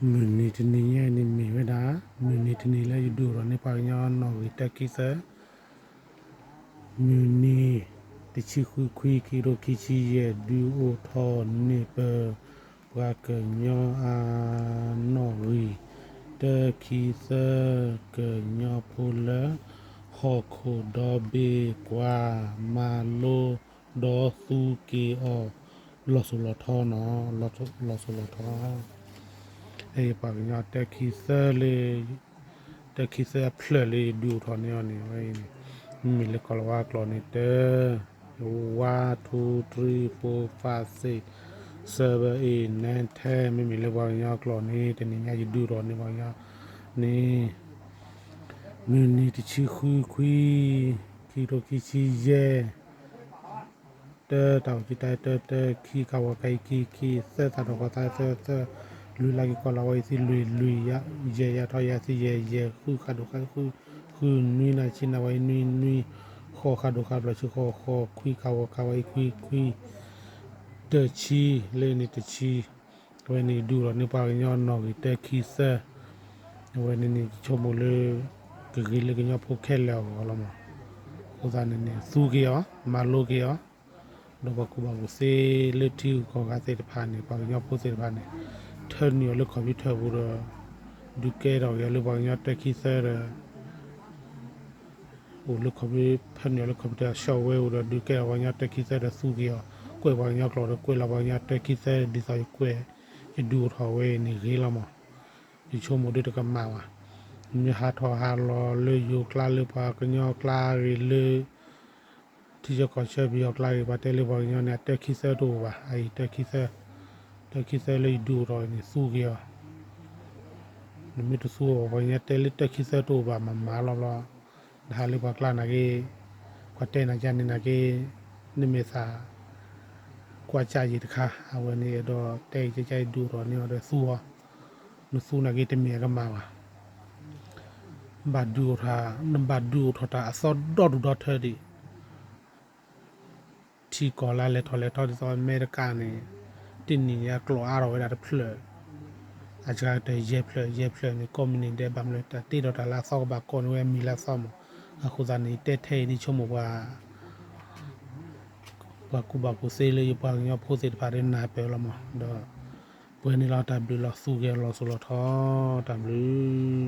မုၢ်နံၤတနံၤညါအံၤန့ၣ်မ့ၢ်ဝဲဒၣ် မုၢ်နံၤတနံၤလၢယဒုးအိၣ်ထီၣ်န့ၢ်ပှၤကညီနီၣ်ဂံၢ်တၢခံသၢ, မုၢ်နံၤ တဆံဃုခွံ ခံကထိခံဆံယဲၢ် ဒုးအိၣ်ထီၣ်န့ၢ်ပ ပှၤကညီအနီၣ်ဂံၢ်တၢခံသၢ ကညီဖိလၢ ဟီၣ်ခိၣ်ဒီဘ့ၣ်ကွၢ် မၤလိဒီးသူက့ၤအီၤ လီၤစိၤလီၤထီနီၤ, လီၤစိၤလီၤထီ. ပှၤကညီတၢခံသၢလၢ တၢခံသၢအဖျၢၣ်လၢယဒုးအိၣ်ထီၣ်န့ၢ်အီၤန့ၣ် ဝဲအံၤန့ၣ် မ့မ့ၢ်လၢကီၢ်လၤဝါကျိာ်န့ၣ် တၢ one two three four five six seven eight nine ten မ့မ့ၢ်လၢပှၤကညီကျိာ်န့ၣ် တနံၤညါယဒုးအိၣ်ထီၣ်န့ၢ်ပှၤကညီန့ၣ် မုၢ်နံၤတဆံဃုခွံ ခံကထိခံဆံယဲၢ် တၢ တၢ်အိၣ်ကံတၢ တၢ တၢ ခံ ကဝီၤကါ အံၤ ခံ ခံ သၢ သးဒီးဃီၤသး သၢ သၢ လွံၢ်လါက့ၤကီၢ်လၤဝါ အံၤ သံ လွံၢ် လွံၢ် ယဲၢ် ယဲၢ်ထီၣ်ယဲၢ် သံ ယဲၢ် ယဲၢ် ဃု ဃးဒိၣ်ဃး ဃု ဃု နွံ နၢ်ဆံ နၢ်ဝါ အံၤ နွံ နွံ ဃိး ဃးဒိၣ်ဃး ဘျီၣ်ဆံ ဃိး ဃိး ခွံ ကဝီၤကါ ဝါ အံၤ ခွံ ခွံ တဆံ လၢန့ၣ်တဆံ အဝဲန့ၣ်ဒုးအိၣ်ထီၣ်န့ၢ်ပှၤကညီနီၣ်ဂံၢ်တၢခံသၢ အဝဲန့ၣ်န့ၣ် ယဆိကမိၣ်လၢ ကဂ့ၤလၢကညီဖိခဲလၢာ်အဂီၢ်လီၤမး. အဃိသတးန့ၣ်န့ၣ် သူက့ၤအီၤ မၤလိက့ၤအီၤ ဒီးပှၤကူၣ်ဘၣ်ကူၣ်သ့လၢထံဂုၤကီၢ်ဂၤသ့ၣ်တဖၣ်န့ၣ် ပှၤကညီဖိသ့ၣ်တဖၣ်န့ၣ် ထၢနုာ်အီၤလၢ computer ပူၤဒီး ဒုးကဲထီၣ်က့ၤအီၤလၢပှၤကညီတၢခံသၢဒီး အိၣ်လၢ computer ဖၢနုာ်အီၤလၢ computer software ပူၤဒီး ဒုးကဲထီၣ်ပှၤကညီတၢခံသၢဒီး သူက့ၤအီၤ ကွဲးပှၤကညီကျိာ်ဒီး ကွဲးလီၤပှၤကညီတၢခံသၢ ဒ်သိးယကွဲး ယဒုးအိၣ်ထီၣ်ဝဲအံၤန့ၣ်ဂ့ၤလီၤမး. ယဆိကမိၣ်ဒ်တကမၣ်ဘၣ်. မ့ၢ်ဟးထီၣ်ဟးလီၤလၢယိၤကျါလၢပှၤကညီကျါဂ့ၤ လၢ ထံဆၢကီၢ်ဆၢပယီၤကျါဂ့ၤ ပှၤတဲလၢပှၤကညီန့ၣ် အတၢခံသၢတအိၣ်ဘၣ်. အအံၤ တၢခံသၢ တၢခံသၢလၢယဒုးအိၣ်ထီၣ်အံၤန့ၣ် သူက့ၤအီၤ. နမ့ၢ်တသူအီၤ ပှၤကညီတဲလၢတၢခံသၢတအိၣ်ဘၣ် မၤမၤလီၤဘျီ နဟးလၢပှၤကျါနာ်က့ ပှၤတဲနၤယါန့ၣ်နာ်က့ နမ့ၢ်သး ကွၢ်ကၢ်ယံၤတခါ အဝဲန့ၣ်ဒီး တဲအံၤကၢ်ကၢ်အံၤ ဒုးအိၣ်ထီၣ်န့ၢ်အီၤဒီးသူအီၤ, နသူနာ်က့တမ့ၢ်အကမၣ်ဘၣ်. ဘၣ်ဒုးအိၣ်ထီၣ် နဘၣ်ဒုးအိၣ်ထီၣ်တၢ်အသီဒီဒူၣ်ဒီထၢဒံး ထံကီၢ်လၢလဲၤထီၣ်လဲၤထီဒ်သိးအမဲရကၤန့ၣ် တနံၣ်န့ၣ် အကျိာ်အါထီၣ်ဝဲဒၣ်တဖျၢၣ်, အစှၤကတၢၢ်ယဲၢ်ဖျၢၣ် ယဲၢ်ဖျၢၣ်န့ၣ် ကိးမုၢ်နံၤဒဲး ဘၣ်မနုၤတၢ်တ့ထီၣ်တၢ်လၢအသီကဘၣ်ကိးန့ၢ်ဝဲအမံၤလၢအသီမး. အဃိသတးန့ၣ် တဲထဲအံၤဒ်ဆိကမိၣ်ပှၤ ပှၤကူၣ်ဘၣ်ကူၣ်သ့လၢယပှၤကညီဖိသ့ၣ်တဖၣ်ဒီးနၢ်ပၢၢ်လီၤမး ဒီး ပှဲၤန့ၣ်လီၤ တၢ်ဘျုးလီၤ သူက့ၤလီၤစိၤလီၤထီ တၢ်ဘျုး